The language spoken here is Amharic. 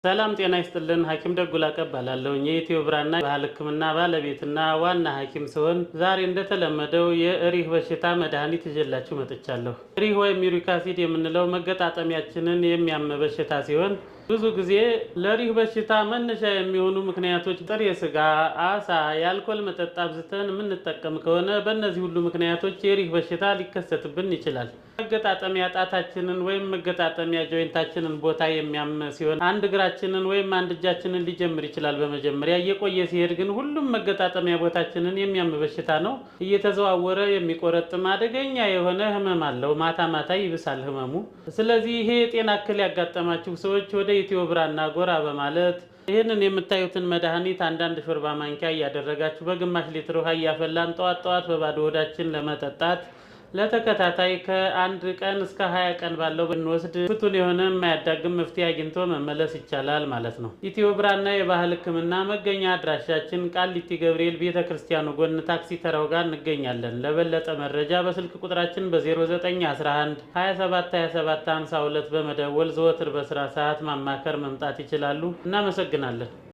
ሰላም ጤና ይስጥልን። ሐኪም ደጉ ላቀ እባላለሁ። የኢትዮ ብራና ባህል ሕክምና ባለቤትና ዋና ሐኪም ስሆን ዛሬ እንደተለመደው የእሪህ በሽታ መድኃኒት ይዤላችሁ መጥቻለሁ። ሪህ ወይም uric acid የምንለው መገጣጠሚያችንን የሚያም በሽታ ሲሆን ብዙ ጊዜ ለሪህ በሽታ መነሻ የሚሆኑ ምክንያቶች ጥሬ ስጋ፣ አሳ፣ የአልኮል መጠጥ አብዝተን የምንጠቀም ከሆነ በእነዚህ ሁሉ ምክንያቶች የሪህ በሽታ ሊከሰትብን ይችላል። መገጣጠሚያ ጣታችንን ወይም መገጣጠሚያ joint ኣችንን ቦታ የሚያም ሲሆን አንድ እግራችንን ወይም አንድ እጃችንን ሊጀምር ይችላል። በመጀመሪያ እየቆየ ሲሄድ ግን ሁሉም መገጣጠሚያ ቦታችንን የሚያም በሽታ ነው። እየተዘዋወረ የሚቆረጥም አደገኛ የሆነ ህመም አለው። ማታ ማታ ይብሳል ህመሙ። ስለዚህ ይሄ የጤና እክል ያጋጠማችሁ ሰዎች ወደ ኢትዮ ብራና ጎራ በማለት ይህንን የምታዩትን መድኃኒት አንዳንድ ሾርባ ማንኪያ እያደረጋችሁ በግማሽ ሊትር ውሃ እያፈላን ጠዋት ጠዋት በባዶ ሆዳችን ለመጠጣት ለተከታታይ ከአንድ ቀን እስከ 20 ቀን ባለው ብንወስድ ፍቱን የሆነ የማያዳግም መፍትሄ አግኝቶ መመለስ ይቻላል ማለት ነው። ኢትዮ ብራና የባህል ሕክምና መገኛ አድራሻችን ቃሊቲ ገብርኤል ቤተ ክርስቲያኑ ጎን ታክሲ ተራው ጋር እንገኛለን። ለበለጠ መረጃ በስልክ ቁጥራችን በ0911 27 27 52 በመደወል ዘወትር በስራ ሰዓት ማማከር መምጣት ይችላሉ። እናመሰግናለን።